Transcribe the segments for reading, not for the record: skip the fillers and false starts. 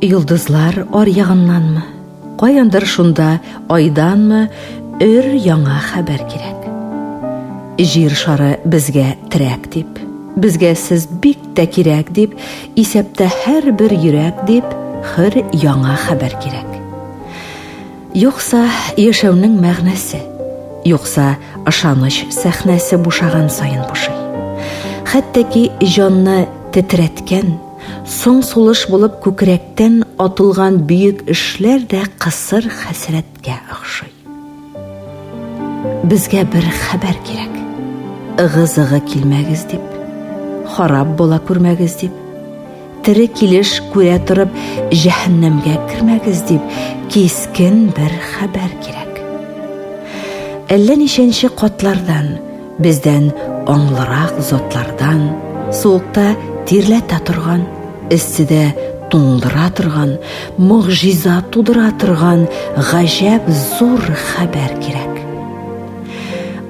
Йолдызлар аръягыннанмы, каяндыр шунда айданмы өр яңа хәбәр кирәк. Җир шары безгә терәк дип, безгә сез бик тә кирәк дип, исәптә һәрбер йөрәк дип, хөр яңа хәбәр кирәк. Юкса яшәүнең мәгънәсе, юкса ышаныч сәхнәсе бушаган саен бушый. Хәтта ки җанны тетрәткән, соң сулыш булып күкрәктән атылган бөек эшләр дә кысыр хәсрәткә охшый. Безгә бер хәбәр кирәк. Ыгы-зыгы килмәгез дип, харап була күрмәгез дип, Тере килеш күрә торып, җәһәннәмгә кермәгез дип, кискен бер хәбәр кирәк. Әллә ничәнче катлардан, бездән аңлырак затлардан, суыкта тирләтә торган, эсседә туңдыра торган, могҗиза тудыра торган гаҗәп зур хәбәр кирәк.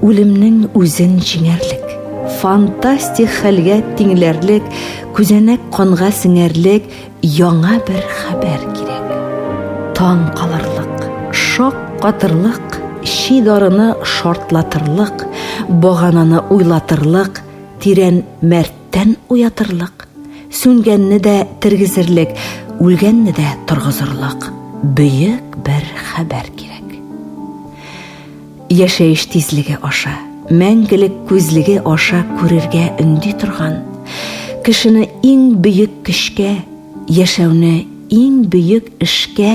Үлемнең үзен җиңәрлек, фантастик хәлгә тиңләрлек, күзәнәк канга сеңәрлек яңа бер хәбәр кирәк. Таң калырлык, шак катырлык, чи дарыны шартлатырлык, багананы уйлатырлык, тирән мәрттән уятырлык, сүнгәнне дә тергезерлек, үлгәнне дә торгызырлык бөек бер хәбәр кирәк. Яшәеш тизлеге аша, мәңгелек күзлеге аша күрергә өнди торган, кешене иң бөек көчкә, яшәүне иң бөек эшкә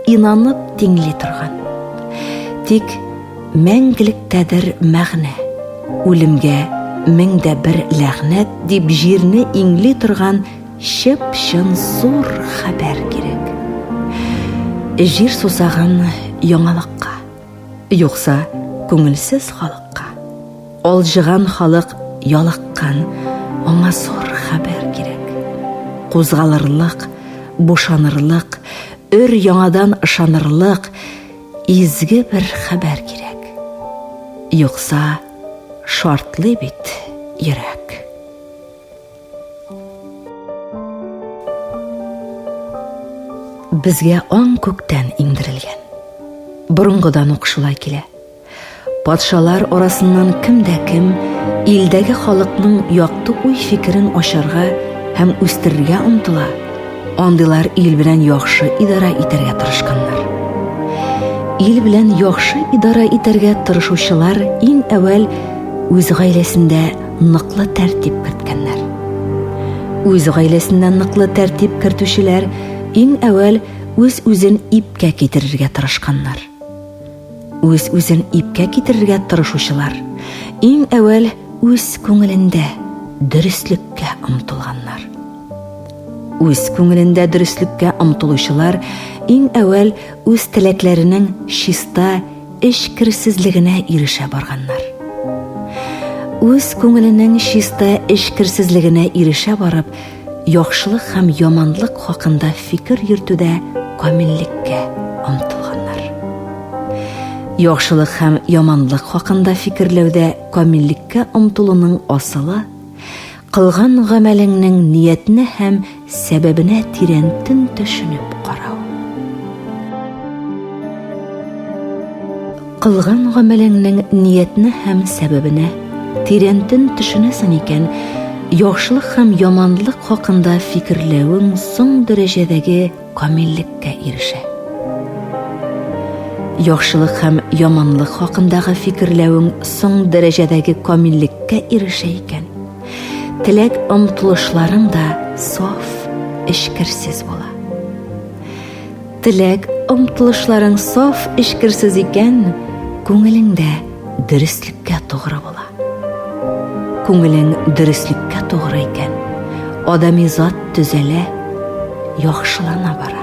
инанып тиңли торган. Тик мәңгелектәдер мәгънә, үлемгә 1001 ләгънәт дип җирне иңли торган чып-чын зур хәбәр кирәк. Җир сусаган яңалыкка. Юкса күңелсез халыкка. Алҗыган халык ялыккан, аңа зур хәбәр кирәк. Кузгалырлык, бушанырлык, өр яңадан ышанырлык изге бер хәбәр кирәк. Юкса шартлый бит йөрәк. Безгә аң күктән иңдерелгән. Борынгыдан ук шулай килә. Патшалар арасыннан кем дә кем илдәге халыкның якты уй-фикерен ачарга һәм үстерергә омтыла, андыйлар ил белән яхшы идарә итәргә тырышканнар. Ил белән яхшы идарә итәргә тырышучылар иң әүвәл үз гаиләсендә ныклы тәртип керткәннәр. Үз гаиләсендә ныклы тәртип кертүчеләр иң әүвәл үз-үзен ипкә китерергә тырышканнар. Үз-үзен ипкә китерергә тырышучылар иң әүвәл үз күңелендә дөреслеккә омтылганнар. Үз күңелендә дөреслеккә омтылучылар иң әүвәл үз теләкләренең чиста эчкерсезлегенә ирешә барганнар. Үз күңеленең чиста эчкерсезлегенә ирешә барып, яхшылык һәм яманлык хакында фикер йөртүдә камиллеккә омтылганнар. Яхшылык һәм яманлык хакында фикерләүдә камиллеккә омтылуның асылы Кылган гамәлеңнең ниятенә һәм сәбәбенә тирәнтен төшенеп карау. Кылган гамәлеңнең ниятенә һәм сәбәбенә тирәнтен төшенәсең икән, яхшылык һәм яманлык хакында фикерләвең соң дәрәҗәдәге камиллеккә ирешә. Яхшылык һәм яманлык хакындагы фикерләвең соң дәрәҗәдәге камиллеккә ирешә икән, теләк омтылышларың да саф, эчкерсез була. Теләк омтылышларың саф, эчкерсез икән, күңелең дә дөреслеккә тугры була. Күңелең дөреслеккә тугры икән, адами зат төзәлә, яхшылана бара.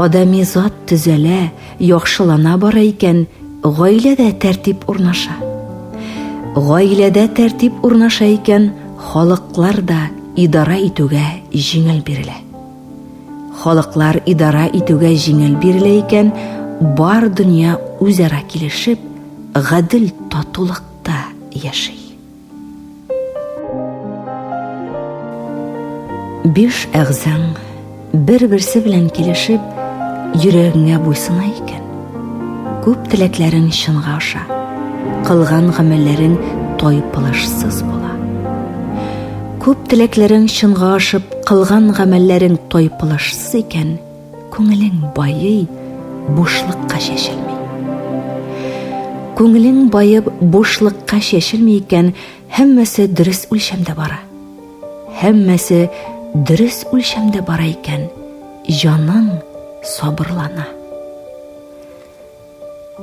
Адами зат төзәлә, яхшылана бара икән, гаиләдә тәртип урнаша. Гаиләдә тәртип урнаша икән, халыклар да идара итүгә җиңел бирелә. Халыклар идара итүгә җиңел бирелә икән, бар дөнья үзара килешеп, гадел татулыкта яши. Биш әгъзаң, бер-берсе белән килешеп, йөрәгеңә буйсына икән, күп теләкләрең чынга аша, кылган гамәлләрең тайпылышсыз була. Күп теләкләрең чынга ашып, кылган гамәлләрең тайпылышсыз икән, күңелең байый, бушлыкка чәчелми. Күңелең баеп, бушлыкка чәчелми икән, һәммәсе дөрес үлчәмдә бара. Һәммәсе дөрес үлчәмдә бара икән, җаның сабырлана.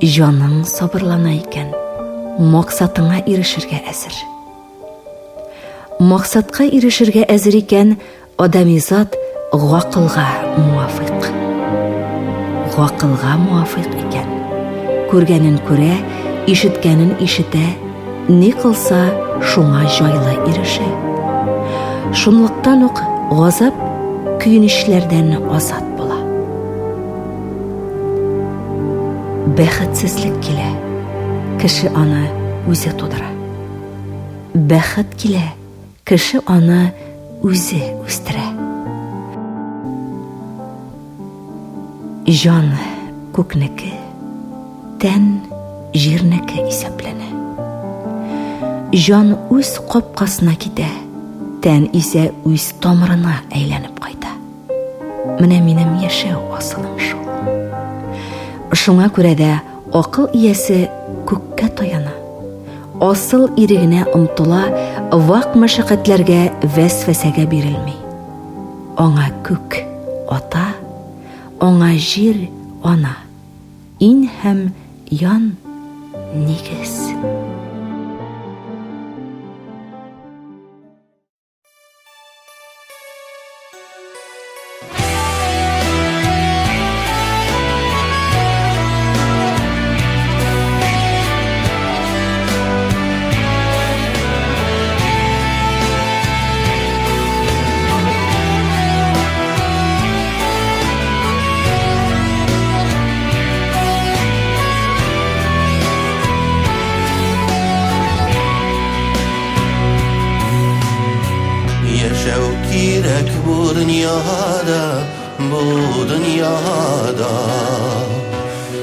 Җаның сабырлана икән, максатыңа ирешергә әзер. Максатка ирешергә әзер икән, Адәми зат гакылга муафыйк. Гакылга муафыйк икән. Күргәнен күрә, ишеткәнен ишетә, ни кылса, шуңа җайлы ирешә. Шунлыктан ук газап көенечләрдән азат була. Бәхетсезлек килә, кеше аны үзе тудыра. Бәхет килә, Кеше аны үзе үстерә. Җан күкнеке, тән җирнеке исәпләнә. Җан үз капкасына китә, тән исә үз тамырына әйләнеп кайта. Менә минем яшәү асылым шул. Шуңа күрә дә акыл иясе күккә таяна. Асыл ирегенә омтыла, вак мәшәкатьләргә, вәсвәсәгә бирелми. Аңа күк, ата, аңа җир, ана. Ин һәм ян, нигез. Яшәү кирәк бу дөньяда, бу дөньяда.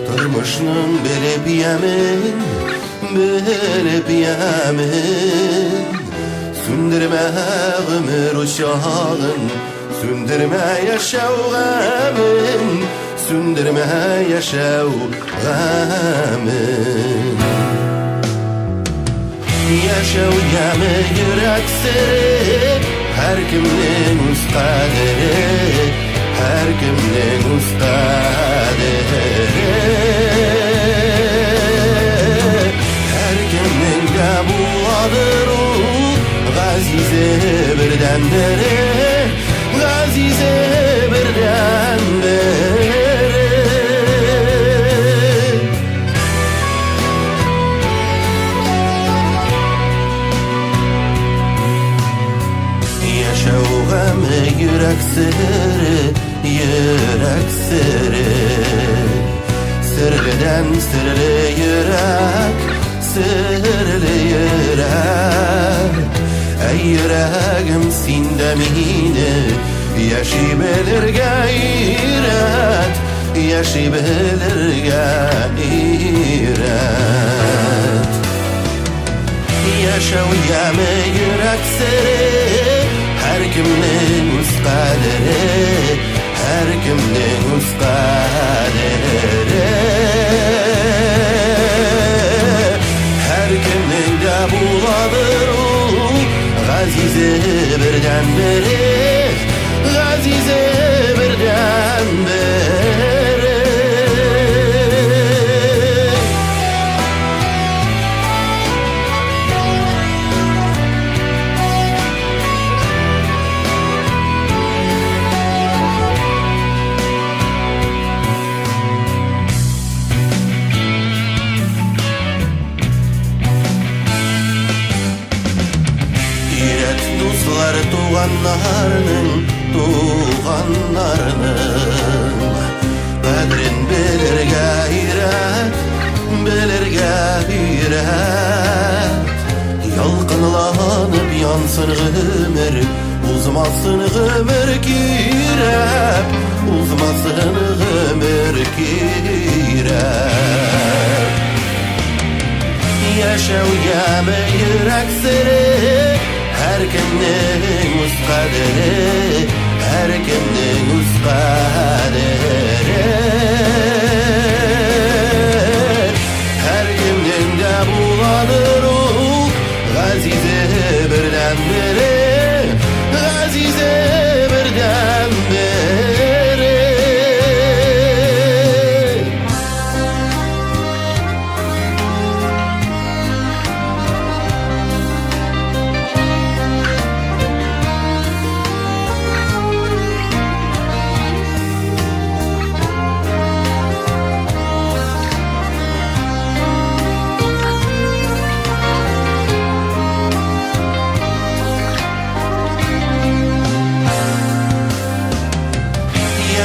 Тормышның белеп ямен, белеп ямен. Сүндермә гомер учагын, сүндермә яшәү гамен, сүндермә яшәү гамен. Яшәү яме йөрәк сере, һәркемнең үз кадере, һәркемнең үз кадере. Һәркемнең дә буладыр ул газизе бердәнбере, газизе бердәнбере. Яшәү гаме йөрәк сере, йөрәк сере. Серледән серле йөрәк, серле йөрәк. Әй йөрәгем, син дә мине яши белергә өйрәт. Яши белергә өйрәт. Яшәү яме йөрәк сере, һәркемнең үз кадере, һәркемнең үз кадере. Һәркемнең дә буладыр ул газизе бердәнбере. Газизе бердәнбере. Өйрәт, дуслар, туганнарның, туганнарның Кадрен белергә өйрәт, белергә өйрәт. Ялкынланып янсын гомер. Узмасын гомер кирәк, узмасын гомер кирәк. Яшәү яме йөрәк сере, һәркемнең үз кадере, һәркемнең үз кадере. Һәркемнең дә буладыр ул Газизе бердән бере, Газизе бердән бере.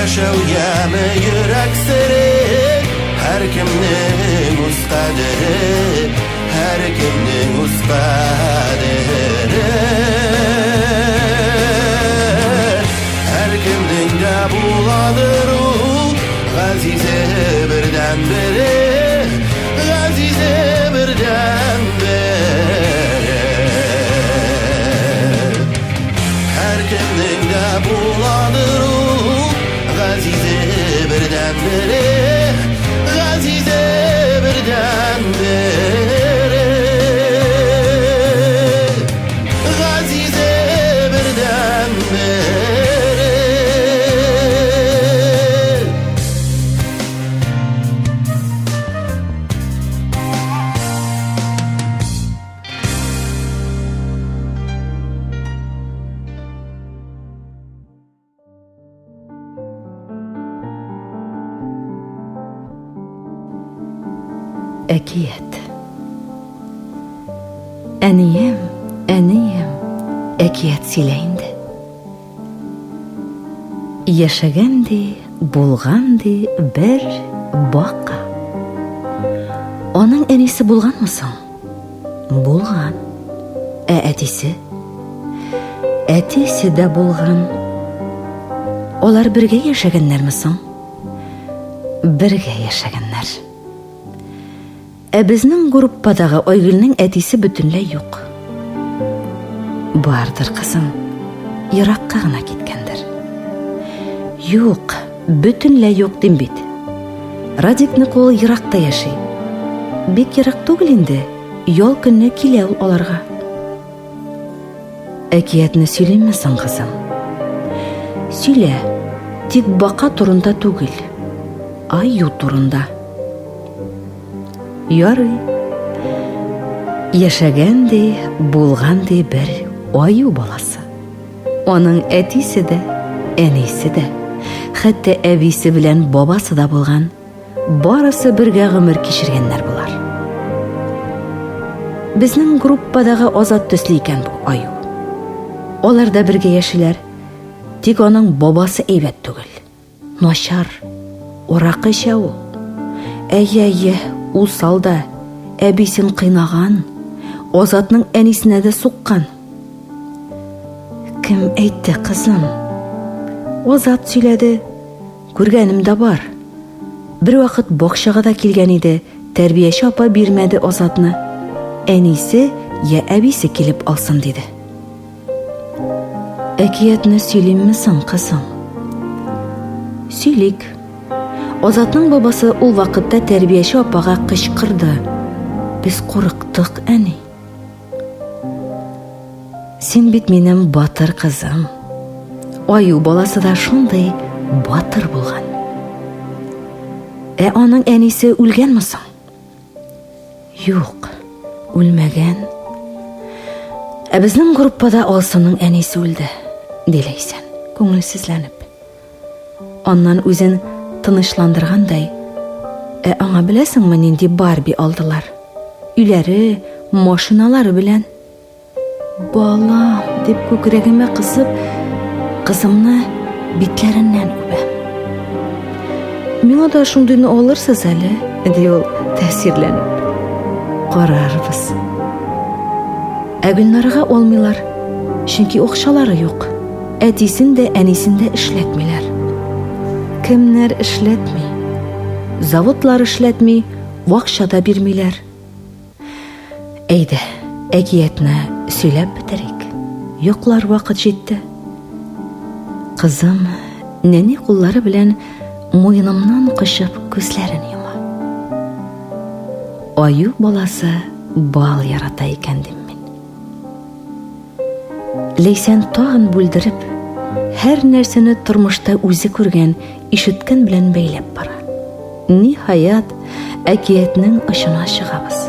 Яшәү яме йөрәк сере, һәркемнең үз кадере, һәркемнең үз кадере. Һәркемнең дә буладыр ул Газизе бердән бере, Газизе бердән бере. Һәркемнең дә буладыр ул Газизе бердән бере, Газизе бердән бере. Газизе бердән бере. Әкият. Әнием, әнием, әкият сөйлә инде. Яшәгән ди, булган ди бер бака. Аның әнисе булганмы соң? Булган. Ә әтисе? Әтисе дә булган. Алар бергә яшәгәннәрме соң? Бергә яшәгәннәр. Ә безнең группадагы Айгөлнең әтисе бөтенләй юк. Бардыр, кызым. Еракка гына киткәндер. Юк, бөтенләй юк дим бит. Радикны кул еракта яши. Бик ерак түгел инде. Ял көнне килә ул аларга. Әкиятне сөйлимме соң, кызым? Сөйлә. Тик бака турында түгел. Аю турында. Ярый. Яшәгән ди, булган ди бер аю баласы. Аның әтисе дә, әнисе дә, хәтта әбисе белән бабасы да булган. Барысы бергә гомер кичергәннәр болар. Безнең группадагы Азат төсле икән бу аю. Алар да бергә яшиләр. Тик аның бабасы әйбәт түгел. Начар. Аракы эчә ул. Әйе, әйе, усал да. Әбисен кыйнаган. Азатның әнисенә дә суккан. Кем әйтте, кызым? Азат сөйләде. Күргәнем дә бар. Бервакыт бакчага да килгән иде, тәрбияче апа бирмәде Азатны. Әнисе я әбисе килеп алсын диде. Әкиятне сөйлимме соң, кызым? Сөйлик. Азатның бабасы ул вакытта тәрбияче апага кычкырды. Без курыктык, әни. Син бит минем батыр кызым. Аю баласы да шундый батыр булган. Ә аның әнисе үлгәнме соң? Юк, үлмәгән. Ә безнең группада Алсуның әнисе үлде, ди Ләйсән, күңелсезләнеп. Аннан үзен тынычландыргандай, ә аңа беләсеңме нинди Барби алдылар? Өйләре, машиналары белән. Балам, дип күкрәгемә кысып, кызымны битләреннән үбәм. Миңа да шундыйны алырсыз әле, ди ул тәэсирләнеп. Карарбыз. Ә Гөлнарга алмыйлар, чөнки акчалары юк. Әтисен дә, әнисен дә эшләтмиләр. Кемнәр эшләтми? Заводлар эшләтми, акча да бирмиләр. Әйдә, әкиятне сөйләп бетерик. Йоклар вакыт җитте. Кызым нәни куллары белән муенымнан кочып күзләрен йома. Аю баласы бал ярата икән дим мин. Ләйсән тагын бүлдереп, һәр нәрсәне тормышта үзе күргән, ишеткән белән бәйләп бара. Ниһаять, әкиятнең очына чыгабыз.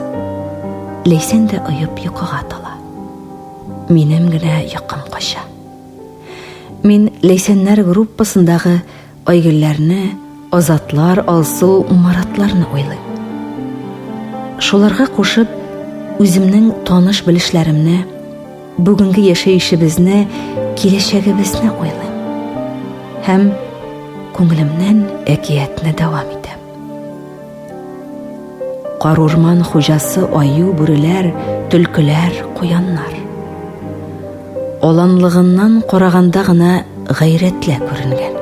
Ләйсән дә оеп йокыга тала. Минем генә йокым кача. Мин Ләйсәннәр группасындагы Айгөлләрне, Азатлар, Алсу, Маратларны уйлыйм. Шуларга кушып, үземнең таныш-белешләремне, бүгенге яшәешебезне, киләчәгебезне уйлыйм. Һәм күңелемнән әкиятне дәвам итәм. Карурман хуҗасы аю, бүреләр, төлкеләр, куяннар. Аланлыгыннан караганда гына гайрәтле күренгән.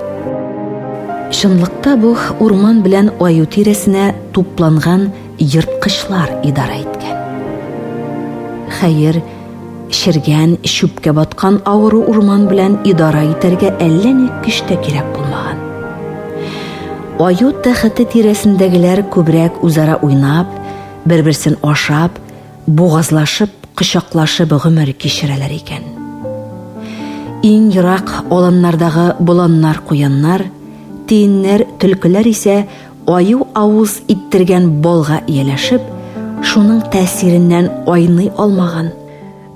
Чынлыкта бу урман белән аю тирәсенә тупланган ерткычлар идарә иткән. Хәер, Чергән, чүпкә баткан авыру урман белән идарә итәргә әллә ни көч тә кирәк булмаган. Аю тәхете тирәсендәгеләр күбрәк үзара уйнап, бер-берсен ашап, бугазлашып, кочаклашып гомер кичерәләр икән. Иң ерак аланнардагы боланнар-куяннар, тиеннәр, төлкеләр исә Аю авыз иттергән балга ияләшеп, шуның тәэсиреннән айный алмаган,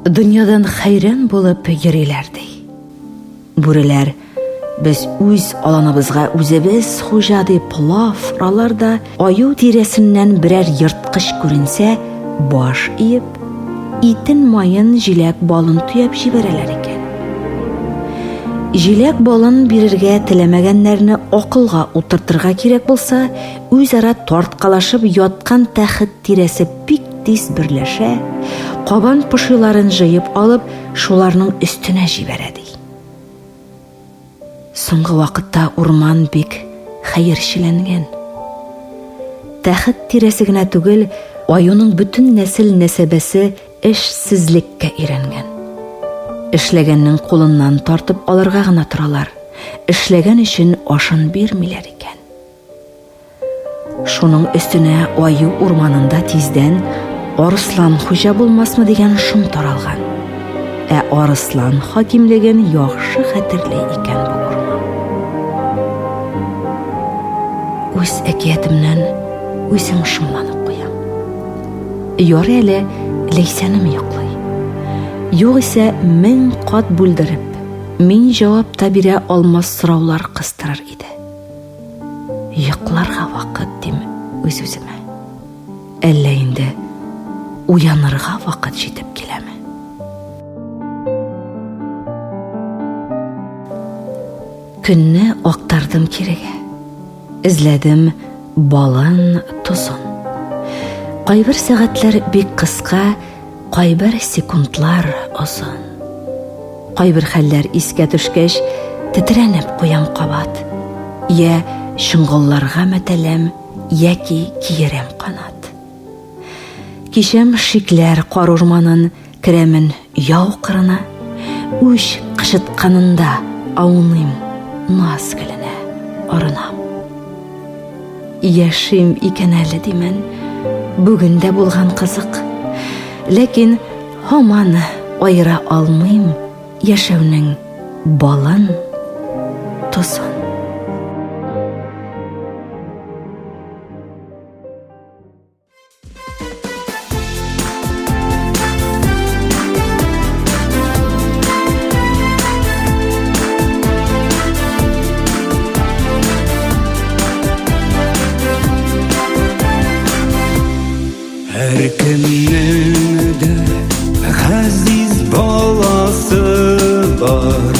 дөньядан хәйран булып йөриләр, ди. Бүреләр, без үз аланыбызга үзебез хуҗа дип лаф оралар да, аю тирәсеннән берәр ерткыч күренсә, баш иеп, итен-маен, җиләк балын төяп җибәрәләр икән. Җиләк балын бирергә теләмәгәннәрне акылга утыртырга кирәк булса, үзара тарткалашып яткан тәхет тирәсе бик тиз берләшә, кабан пошиларын җыеп алып, шуларның өстенә җибәрә, ди. Соңгы вакытта урман бик хәерчеләнгән. Тәхет тирәсе генә түгел, аюның бөтен нәсел-нәсәбәсе эшсезлеккә өйрәнгән. Эшләгәннең кулыннан тартып алырга гына торалар, эшләгән өчен ашын бирмиләр икән. Шуның өстенә аю урманында тиздән арыслан хуҗа булмасмы дигән шом таралган. Ә арыслан хакимлеген яхшы хәтерли икән бу урман. Үз әкиятемнән үзем шомланып куям. Ярый әле Ләйсәнем йоклый. Югыйсә мең кат бүлдереп, мин җавап та бирә алмас сораулар кыстырыр иде. Йокларга вакыт дим үз-үземә. Әллә инде уянырга вакыт җитеп киләме? Көнне актардым кирегә. Эзләдем балын, тозын. Кайбер сәгатьләр бик кыска, кайбер секундлар озын. Кайбер хәлләр искә төшкәч, тетрәнеп куям кабат. Я чоңгылларга мәтәләм, яки киерәм канат. Кичәм шикләр кар урманын, керәмен яу кырына. Үч кычытканында ауныйм, наз гөленә арынам. Яшим икән әле димен, бүген дә булган кызык. Ләкин һаман аера алмыйм яшәүнең балын, тозын. Һәркемнең дә газиз баласы бар.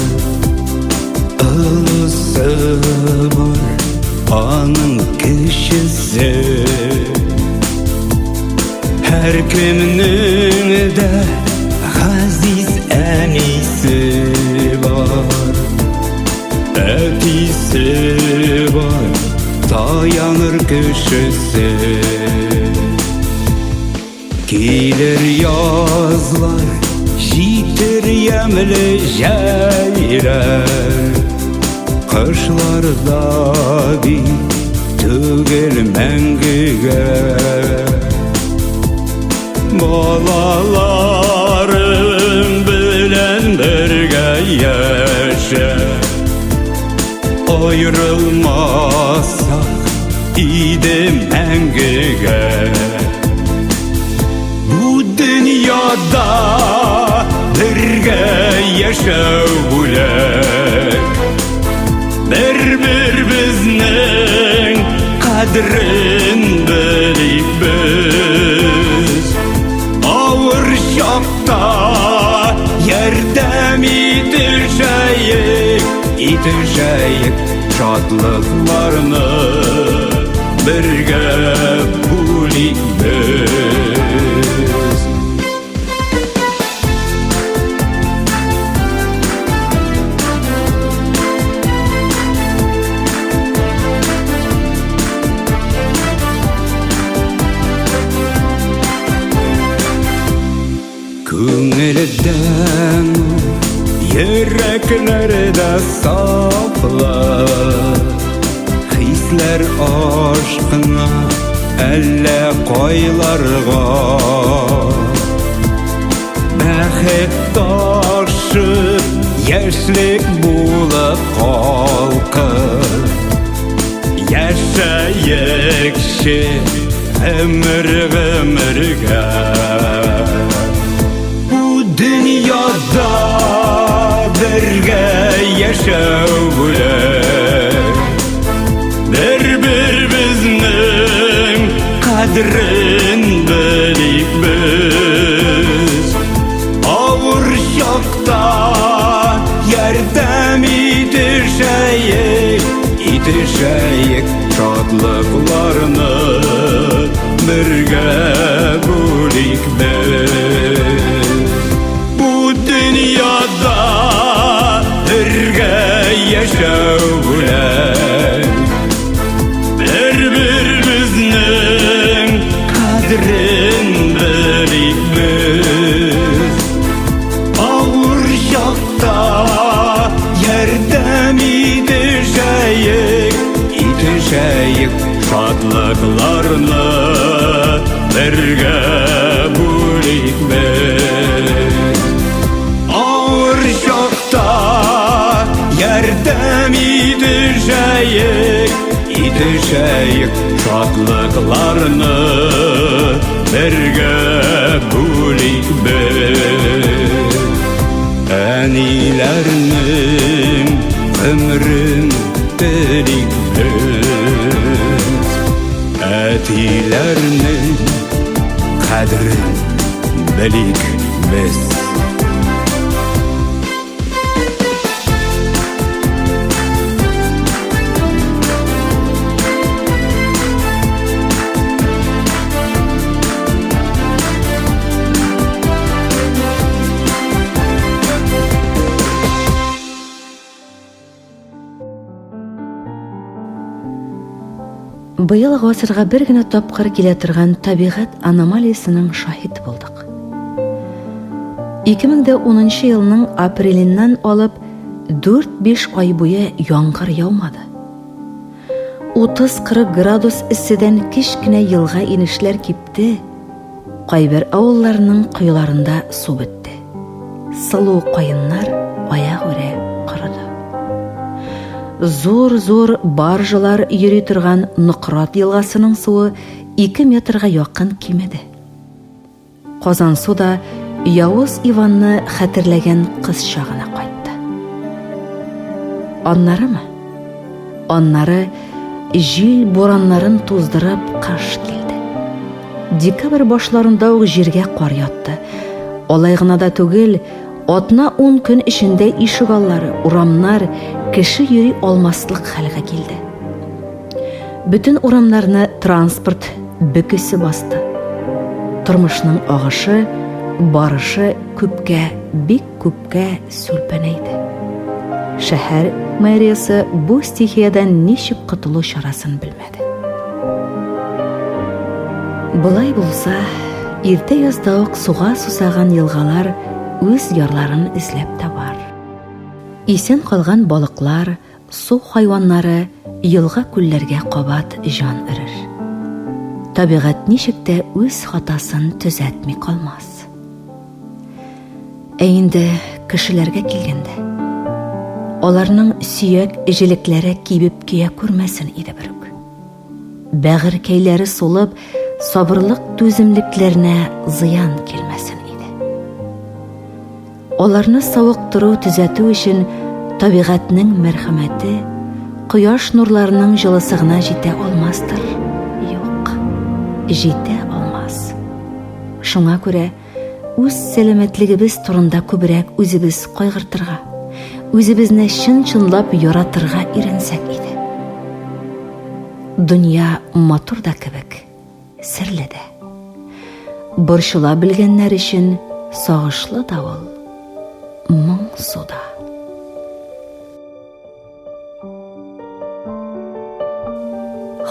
Олысы бар, аның кечесе. Һәркемнең дә газиз әнисе бар. кешесе. Килер язлар, җитер ямьле җәйләр. Кышлар да бит түгел мәңгегә. Балаларым белән бергә яшә. Аерылмасак иде мәңгегә. Бу дөньяда бергә яшәү бүләк. Бер-беребезнең кадерен белик без. Авыр чакта ярдәм итешәек, итешәек шатлыкларны бергә бүлик без. Күңелдән йөрәкләрдә сафлы Хисләр ашкына әллә кайларга Бәхет ташып яшьлек булып калкыр Яшәекче гомер гомергә Бу дөньяда бергә яшәү бүләк Бер-беребезнең кадерен белик без. Авыр чакта ярдәм итешәек, итешәек шатлыкларны бергә бүлик без. Бу дөньяда бергә яшәү бүләк. Бер-беребезнең кадерен белик без. Авыр чакта ярдәм итешәек, итешәек шатлыкларны бергә бүлик без. Авыр чакта ярдәм итешәек, итешәек шатлыкларны бергә бүлик без. Әниләрнең гомерен телик без. Әтиләрнең кадерен белик без. Быел гасырга бер генә тапкыр килә торган табигать аномалиясенең шаһиты булдык. 2010 елның апреленнән алып 4-5 ай буе яңгыр яумады. 30-40 градус эсседән кечкенә елга-инешләр кипте, Кайбер авылларның коеларында су бетте. Сылу каеннар аягүрә корыды. Зур-зур баржалар йөри торган Нократ елгасының суы 2 метрга якын кимеде. Казансу да Явыз Иванны хәтерләгән кыз чагына кайтты. Аннарымы? Аннары җил бураннарын туздырып кыш килде. Декабрь башларында ук җиргә кар ятты. Алай гына да түгел, атна-ун көн эчендә ишегаллары, урамнар кеше йөри алмаслык хәлгә килде. Бөтен урамнарны транспорт бөкесе басты. Тормышның агышы, барышы күпкә, бик күпкә сүлпәнәйде. Шәһәр мэриясе бу стихиядән ничек котылу чарасын белмәде. Болай булса, иртә язда ук суга сусаган елгалар үз ярларын эзләп табар. Исән калган балыклар, су хайваннары елга-күлләргә кабат җан өрер. Табигать ничек тә үз хатасын төзәтми калмас. Ә инде кешеләргә килгәндә, аларның сөяк җелекләре кибеп көя күрмәсен иде берүк. Бәгырькәйләре сулып, сабырлык түземлекләренә зыян килмәсен иде. Аларны савыктыру, төзәтү өчен табигатьнең мәрхәмәте, кояш нурларының җылысы гына җитә алмастыр. Юк, җитә алмас. Шуңа күрә үз сәламәтлегебез турында күбрәк үзебез кайгыртырга, үзебезне чын-чынлап яратырга өйрәнсәк иде. Дөнья матур да кебек, серле дә. Борчыла белгәннәр өчен сагышлы да ул, моңсу да.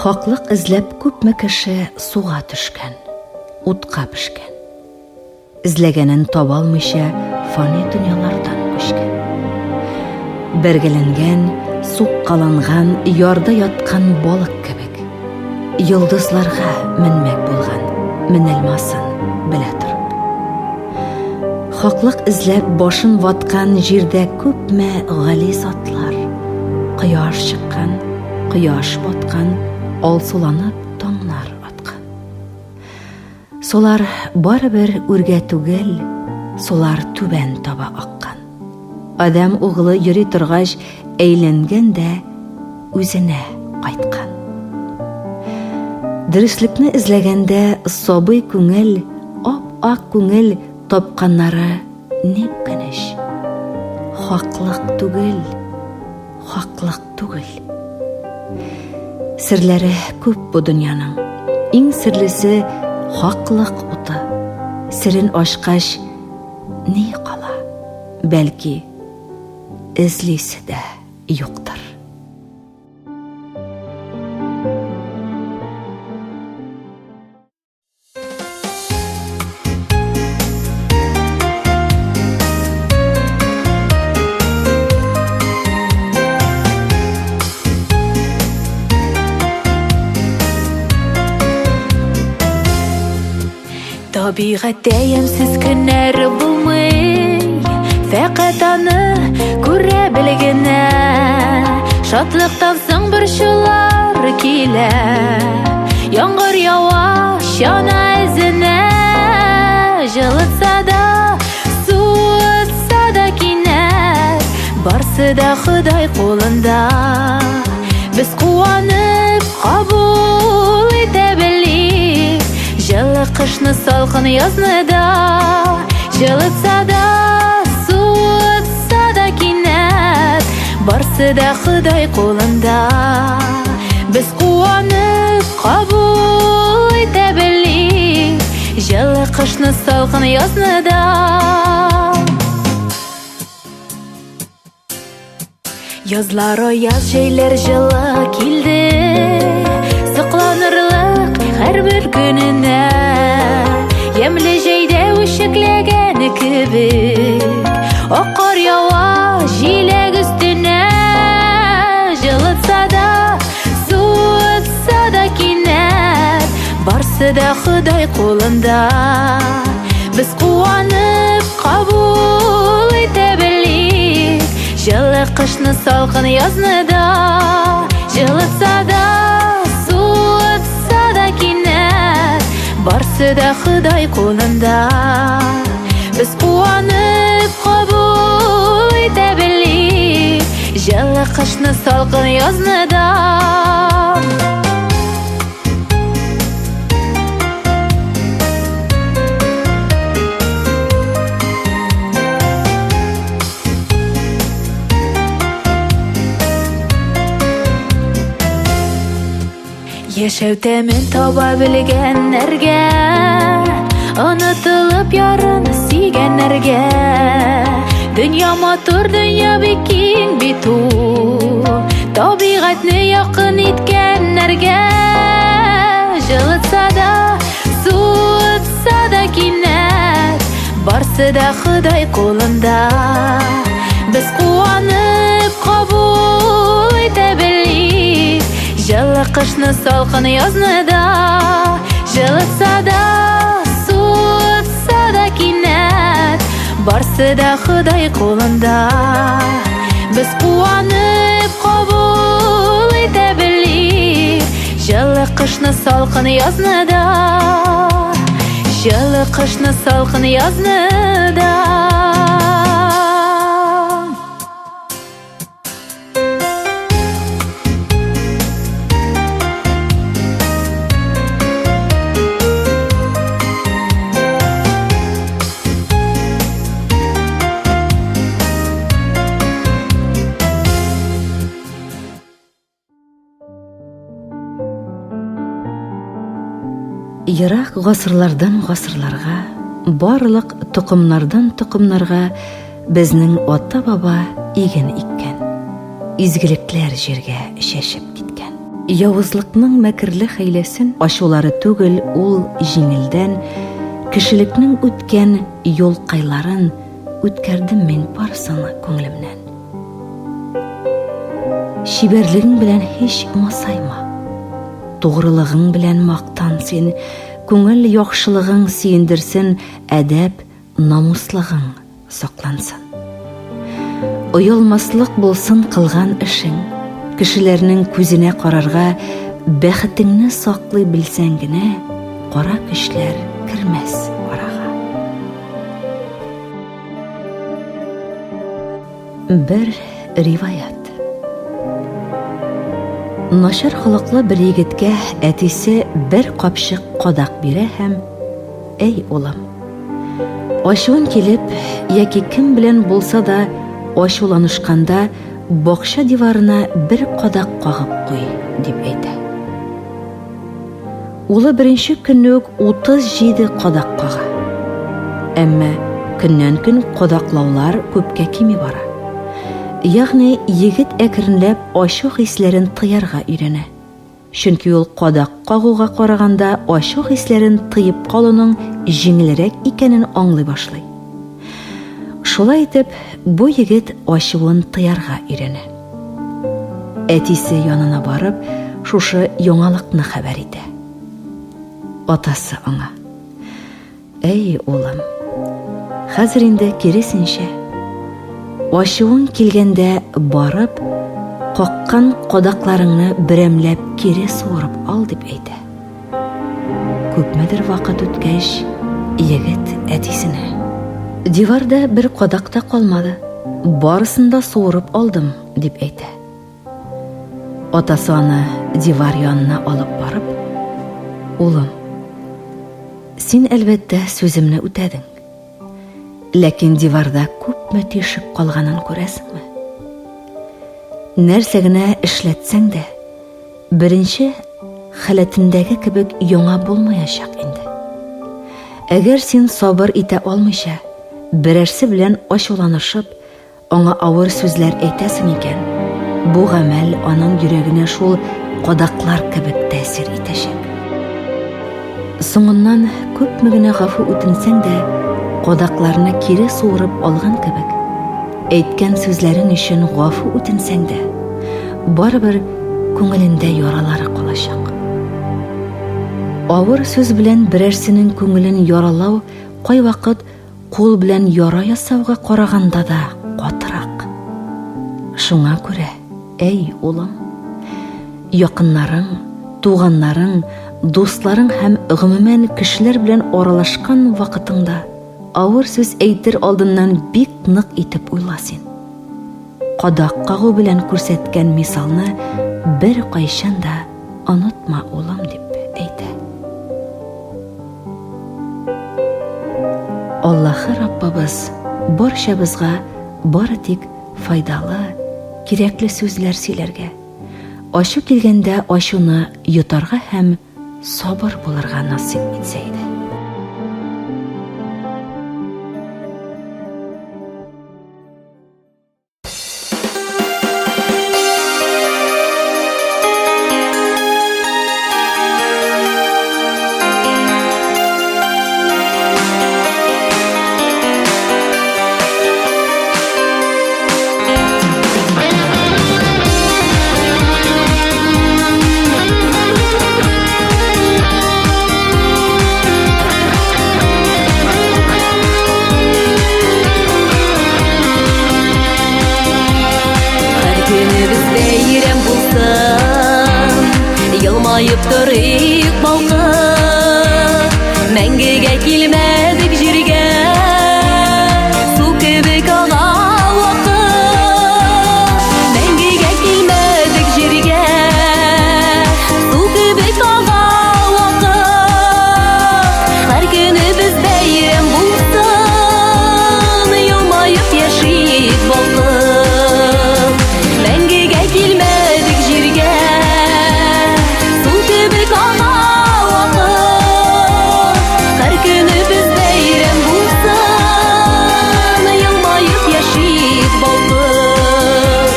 Хаклык эзләп күпме кеше суга төшкән, утка пешкән. Эзләгәнен таба алмыйча фани дөньялардан күчкән. Бәргәләнгән, суккаланган, ярда яткан балык кебек. Йолдызларга менмәк булган, менелмасын белә торып. Хаклык эзләп башын ваткан җирдә күпме гали затлар. Кояш чыккан, кояш баткан, алсуланып таңнар аткан. Сулар барыбер үргә түгел, сулар түбән таба аккан. Адәм углы йөри торгач, әйләнгән дә үзенә кайткан. Дөреслекне эзләгәндә сабый күңел, ап-ак күңел тапканнары ни үкенеч. Хаклык түгел, хаклык түгел. Серләре күп бу дөньяның. Иң серлесе хаклык уты. Серен ачкач, ни кала? Бәлки, эзлисе дә юктыр. Табигатьтә ямьсез көннәр булмый, фәкать аны күрә бел генә. Шатлыктан соң борчулар килә, яңгыр ява чана эзенә. Җылытса да, суытса да кинәт, барсы да Ходай кулында. Без куанып кабул итә белик Җылы кышны, салкын язны да. Җылытса да, суытса да кинәт, барсы да Ходай кулында. Без куанып кабул итә белик Җылы кышны, салкын язны да. Язлар аяз, җәйләр җылы килде, Сокланырлык һәрбер көненә. Ямьле җәйдә үчекләгән кебек, Ак кар ява җиләк өстенә. Җылытса да, суытса да кинәт, Барсы да Ходай кулында. Без куанып кабул итә белик Җылы кышны, салкын язны да. Җылытса да, суытса да кинәт, барсы да Ходай кулында. Без куанып кабул итә белик Җылы кышны, салкын язны да. Яшәү тәмен таба белгәннәргә, Онытылып ярын сөйгәннәргә. Дөнья матур, дөнья бик киң бит ул, Табигатьне якын иткәннәргә. Җылытса да, Барсы да Ходай кулында. Без куанып кабул итә белик Җылы кышны, салкын язны да. Җылытса да, суытса да кинәт, барсы да Ходай кулында. Без куанып кабул итә белик Җылы кышны, салкын язны да. Җылы кышны, салкын язны да. Ерак гасырлардан гасырларга, барлык токымнардан токымнарга безнең ата-баба иген иккән, изгелекләр җиргә чәчеп киткән. Явызлыкның мәкерле хәйләсен ачулары түгел ул җиңелдән, кешелекнең үткән юлкайларын үткәрдем мин барысын күңелемнән. Чибәрлегең белән һич масайма. Тугрылыгың белән мактан син, күңел яхшылыгың сөендерсен, әдәп, намуслыгың саклансын. Оялмаслык булсын кылган эшең. Кешеләрнең күзенә карарга бәхетеңне саклый белсәң генә, кара көчләр кермәс арага. Бер риваять. Начар холыклы бер егеткә әтисе бер капчык кадак бирә һәм: "Әй, улым, ачуың килеп яки кем белән булса да ачуланышканда бакча диварына бер кадак кагып куй", дип әйтә. Улы беренче көнне үк 37 кадак кага. Әмма көннән-көн кадаклаулар күпкә кими бара. Ягъни егет әкренләп ачу хисләрен тыярга өйрәнә. Чөнки ул кадак кагуга караганда ачу хисләрен тыеп калуның җиңелрәк икәнен аңлый башлый. Шулай итеп, бу егет ачуын тыярга өйрәнә. Әтисе янына барып, шушы яңалыкны хәбәр итә. Атасы аңа: "Әй, улым, хәзер инде киресенчә. Ачуың килгәндә барып, каккан кадакларыңны берәмләп кире суырып ал", дип әйтә. Күпмедер вакыт үткәч, егет әтисенә: "Диварда бер кадак та калмады, барысын да суырып алдым", дип әйтә. Атасы аны дивар янына алып барып: "Улым, син, әлбәттә, сүземне үтәдең. Ләкин диварда күпме тишек калганын күрәсеңме? Нәрсә генә эшләтсәң дә, беренче халәтендәге кебек яңа булмаячак инде. Әгәр син сабыр итә алмыйча, берәрсе белән ачуланышып, аңа авыр сүзләр әйтәсең икән, бу гамәл аның йөрәгенә шул кадаклар кебек тәэсир итәчәк. Соңыннан күпме генә гафу үтенсәң дә, кадакларны кире суырып алган кебек, әйткән сүзләрең өчен гафу үтенсәң дә, барыбер күңелендә яралары калачак. Авыр сүз белән берәрсенең күңелен яралау кайвакыт кул белән яра ясауга караганда да катырак. Шуңа күрә, әй улым, якыннарың, туганнарың, дусларың һәм гомумән кешеләр белән аралашкан вакытыңда авыр сүз әйтер алдыннан бик нык итеп уйла син. Кадак кагу белән күрсәткән мисалны беркайчан да онытма, улым, дип әйтә. Аллаһы Раббыбыз барчабызга бары тик файдалы, кирәкле сүзләр сөйләргә, ачу килгәндә ачуны йотарга һәм сабыр булырга насыйп итсә иде. Елмаеп торыйк балкып, мәңгегә килмәдек җиргә. Су кебек ага вакыт, мәңгегә килмәдек җиргә. Су кебек ага вакыт, һәр көнебез бәйрәм булсын, елмаеп яшик балкып. Мәңгегә килмәдек җиргә, су кебек ага вакыт. Һәр көнебез бәйрәм булсын, елмаеп яшик балкып.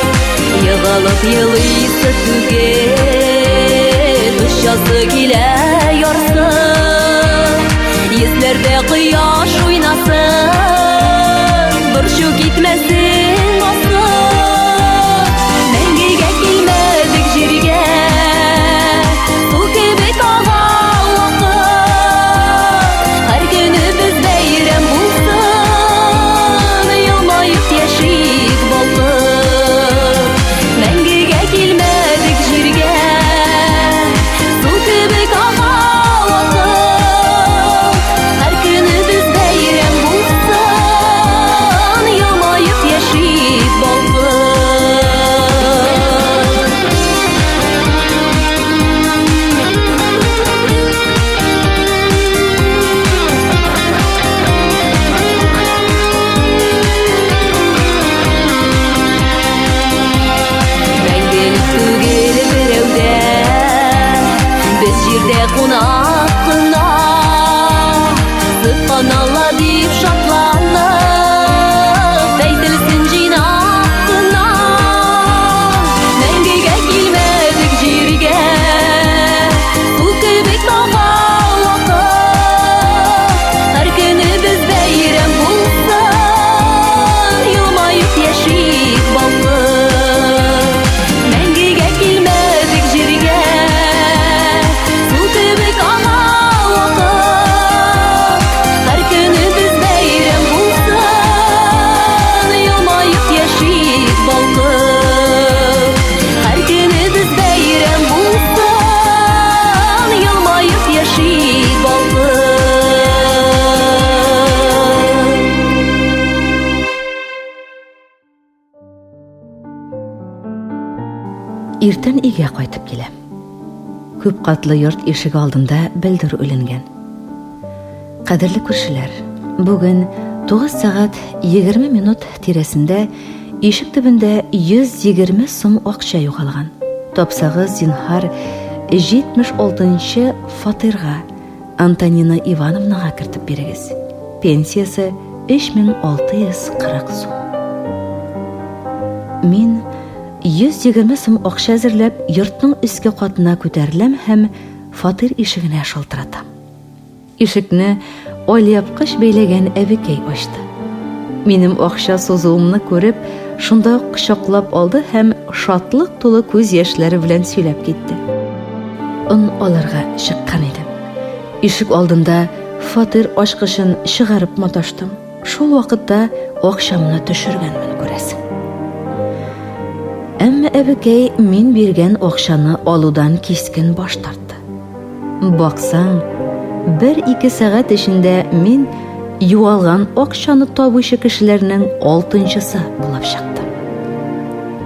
Егылып елыйсы түгел, очасы килә ярсып. Йөзләрдә кояш уйнасын, борчу китмәсен басып. Мәңгегә килмәдек җиргә, су кебек ага вакыт. Һәр көнебез бәйрәм булсын, елмаеп яшик балкып. Мәңгегә килмәдек җиргә, су кебек ага вакыт. Һәр көнебез бәйрәм булсын, елмаеп яшик балкып. Мәңгелек түгел берәүдә, без җирдә кунак кына. Сөбханалла дип шатланып, әйтелсен җыйнак кына. Мәңгегә килмәдек җиргә, су кебек ага вакыт. Һәр көнебез бәйрәм булсын, елмаеп яшик балкып. Мәңгегә килмәдек җиргә, су кебек ага вакыт. Һәр көнебез бәйрәм булсын, елмаеп яшик балкып. Һәр көнебез бәйрәм булсын, елмаеп яшик балкып. Иртән өйгә кайтып киләм. Күп катлы йорт ишеге алдында белдерү эленгән. Кадерле күршеләр, бүген 9 сәгать 20 минут тирәсендә ишек төбендә 120 сум акча югалган. Тапсагыз, зинһар, 76 фатирга Антонина Ивановнага кертеп бирегез. Пенсиясе 3640 сум. Мин 120 сум акча әзерләп, йортның өске катына күтәреләм һәм фатир ишегенә шалтыратам. Ишекне алъяпкыч бәйләгән әбекәй ачты. Минем акча сузуымны күреп, шунда ук кочаклап алды һәм шатлык тулы күз яшьләре белән сөйләп китте. Он алырга чыккан идем. Ишек алдында фатир ачкычын чыгарып маташтым. Шул вакытта акчамны төшергәнмен, күрәсең. Әмма әбекәй мин биргән акчаны алудан кискен баш тартты. Баксаң, бер-ике сәгать эчендә мин югалган акчаны табучы кешеләрнең алтынчысы булып чыктым.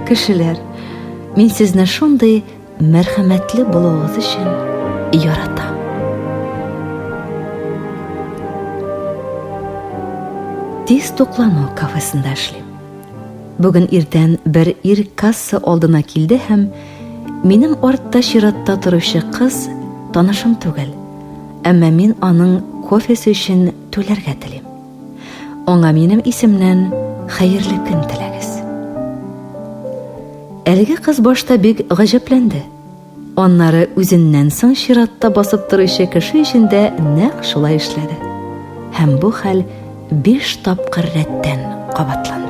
Кешеләр, мин сезне шундый мәрхәмәтле булуыгыз өчен яратам. Тиз туклану кафесында эшлим. Бүген иртән бер ир касса алдына килде һәм минем артта чиратта торучы кыз танышым түгел. Әмма мин аның кофесы өчен түләргә телим. Аңа минем исемнән хәерле көн теләгез. Әлеге кыз башта бик гаҗәпләнде. Аннары үзеннән соң чиратта басып торучы кеше өчен дә нәкъ шулай эшләде. Һәм бу хәл биш тапкыр рәттән кабатланды.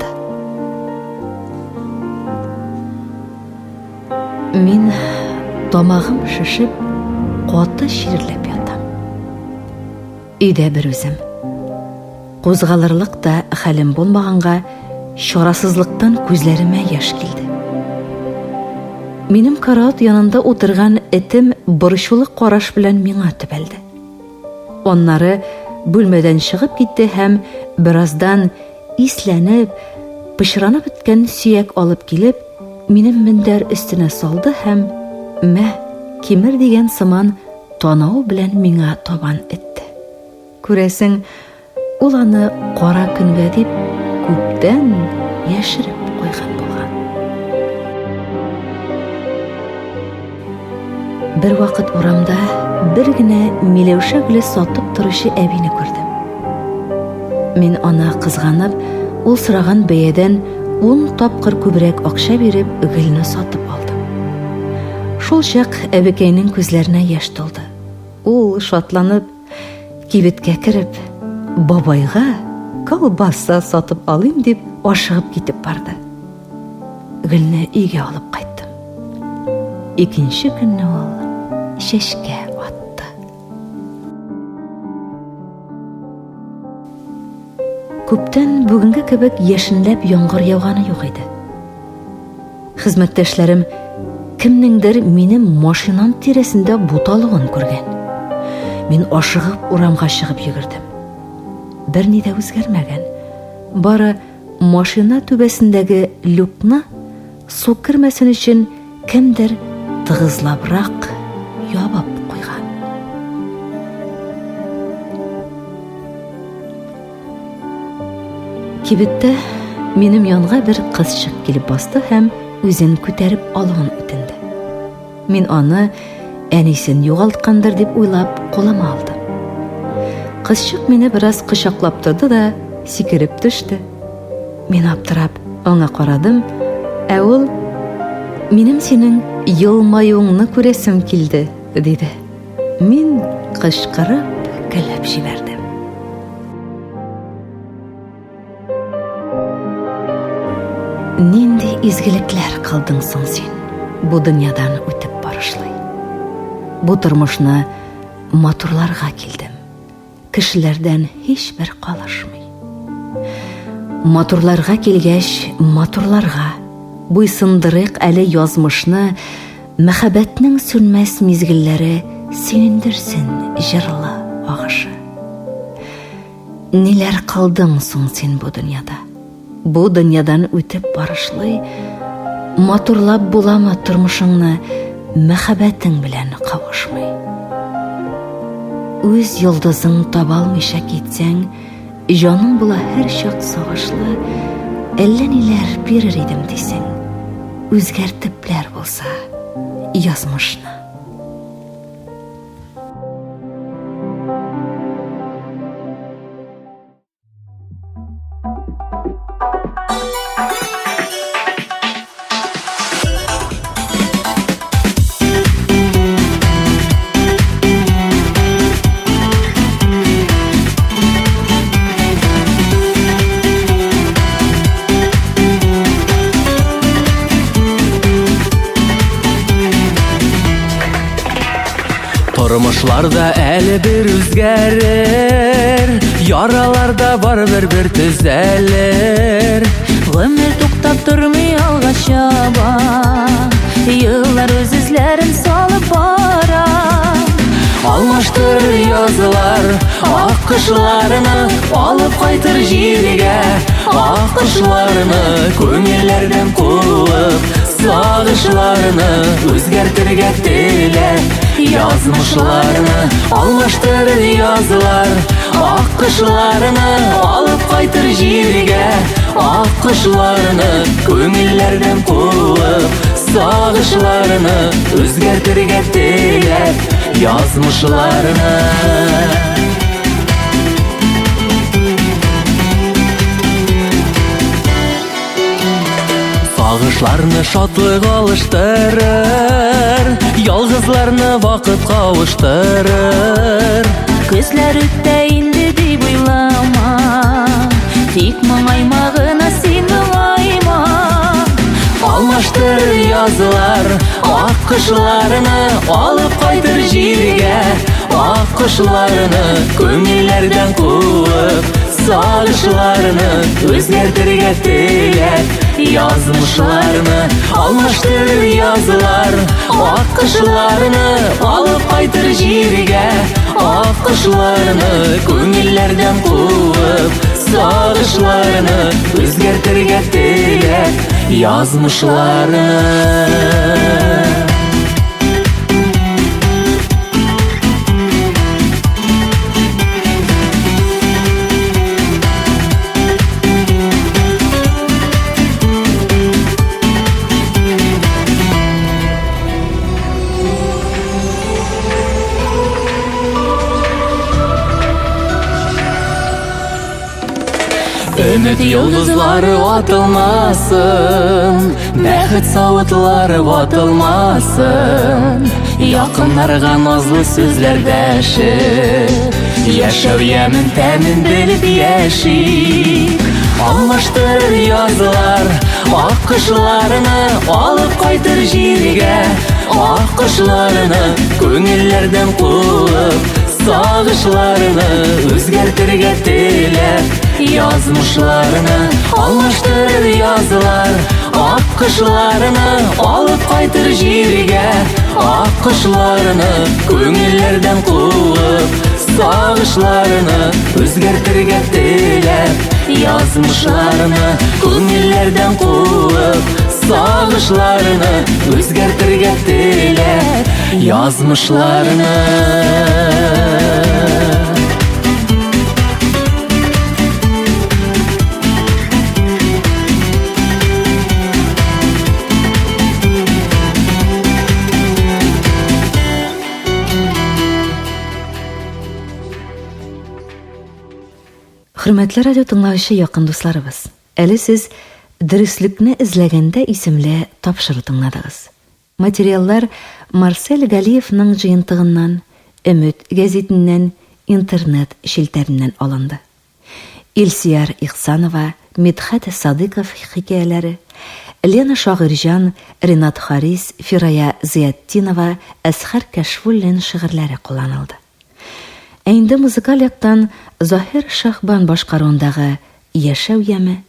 Мин тамагым шешеп, каты чирләп ятам. Өйдә бер үзем. Кузгалырлык та хәлем булмаганга, чарасызлыктан күзләремә яшь килде. Минем карават янында утырган этем борчулы караш белән миңа төбәлде. Аннары бүлмәдән чыгып китте һәм бераздан исләнеп, пычранып беткән сөяк алып килеп, минем мендәр өстенә салды һәм мә, кимер дигән сыман танау белән миңа табан этте. Күрәсең, ул аны кара көнгә дип күптән яшереп куйган булган. Бер вакыт урамда бер генә миләүшә гөле сатып торучы әбине күрдем. Мин аны кызганып, ул сораган бәядән ун тапкыр күбрәк акча биреп, гөлне сатып алдым. Шул чак әбекәйнең күзләренә яшь тулды. Ул шатланып, Кибеткә кереп, бабайга колбаса сатып алыйм дип ашыгып китеп барды. Гөлне өйгә алып кайттым. Икенче көнне ул чәчкә атты. Күптән бүгенге кебек яшенләп яңгыр яуганы юк иде. Хезмәттәшләрем кемнеңдер минем машинам тирәсендә буталуын күргән. Мин ашыгып урамга чыгып йөгердем. Берни дә үзгәрмәгән. Бары машина түбәсендәге люкны су кермәсен өчен кемдер тыгызлабрак ябып куйган. Кибеттә минем янга бер кызчык килеп басты һәм үзен күтәреп алуын үтенде. Мин аны әнисен югалткандыр дип уйлап кулыма алдым. Кызчык мине бераз кочаклап торды да сикереп төште. Мин аптырап аңа карадым, ә ул минем синең елмаюыңны күрәсем килде, диде. Мин кычкырып көлеп җибәрдем. Нинди изгелекләр кылдың соң син бу дөньядан үтеп барышлый? Бу тормышны матурларга килдем. Кешеләрдән һичбер калышмый. Матурларга килгәч, матурларга буйсындырыйк әле язмышны, мәхәббәтнең сүнмәс мизгелләре сөендерсен җырлы агышы. Ниләр кылдың соң син бу дөньяда? Бу дөньядан үтеп барышлый, матурлап буламы тормышыңны мәхәббәтең белән кавышмый? Үз йолдызың таба алмыйча китсәң, җаның була һәрчак сагышлы, әллә ниләр бирер идем дисең, үзгәртепләр булса язмышны. Тормышлар да әле бер үзгәрер, яралар да барыбер бер төзәлер. Гомер туктап тормый алга чаба, еллар үз эзләрен салып бара. Алмаштырыр язлар ак кышларны, алып кайтыр җиргә ак кошларны, күңелләрдән куып Сагышларны үзгәртергә теләп, язмышларны алмаштырыр язлар. Ак кошларны алып кайтыр җиргә, ак кошларны күңелләрдән куып, сагышларны үзгәртергә теләп, язмышларны. Сагышларны шатлык алыштырыр, ялгызларны вакыт кавыштырыр. Көзләр үтә инде дип уйлама, тик моңайма гына син моңайма. Алмаштырыр язлар ак кошларны, алып кайтыр җиргә ак кошларны, күңелләрдән куып, сагышларны үзгәртергә теләп. Язмышларны алмаштырыр язлар, Ак кышларны алып кайтыр җиргә, Ак кышларны күңелләрдән куып, Сагышларны үзгәртергә теләп, Язмышларны. Өмет йолдызлары атылмасын, Бәхет савытлары ватылмасын, Якыннарга назлы сүзләр дәшеп, Яшәү ямен тәмен белеп яшик. Алмаштырыр язлар, ак кышларны алып кайтыр җиргә, Ак кышларны күңелләрдән куып, Сагышларны үзгәртергә теләп, Язмышларны алмаштырыр язлар, Ак кышларны алып кайтыр җиргә, Ак кышларны күңелләрдән куып, Сагышларны үзгәртергә теләп, Язмышларны күңелләрдән куып, Сагышларны үзгәртергә теләп, Язмышларны. Хөрмәтле радио тыңлаучы якын дусларыбыз, әле сез Дөреслекне эзләгәндә исемле тапшыру тыңладыгыз. Материаллар Марсель Галиевның җыентыгыннан, Өмет гәзитеннән, интернет челтәреннән алынды. Илсөяр Ихсанова, Мидхәт Садыйков хикәяләре, Лена Шагыйрьҗан, Ренат Харис, Фирая Зыятдинова, Әсхәр Кәшфуллин шигырьләре кулланылды. Ә инде музыкаль яктан Заһир Шаһбан башкаруындагы Яшәү яме,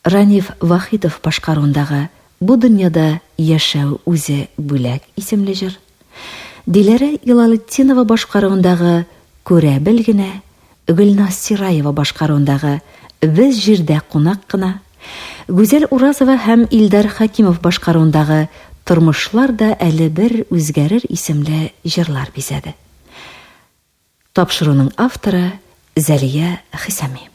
Раниф Вахитов башкаруындагы Бу дөньяда яшәү үзе бүләк исемле җыр, Диләрә Илалетдинова башкаруындагы Күрә бел генә, Гөлназ Сираева башкаруындагы Без җирдә кунак кына, Гүзәл Уразова һәм Илдар Хәкимов башкаруындагы Тормышлар да әле бер үзгәрер исемле җырлар бизәде. Тапшыруның авторы Зәлия Хисами.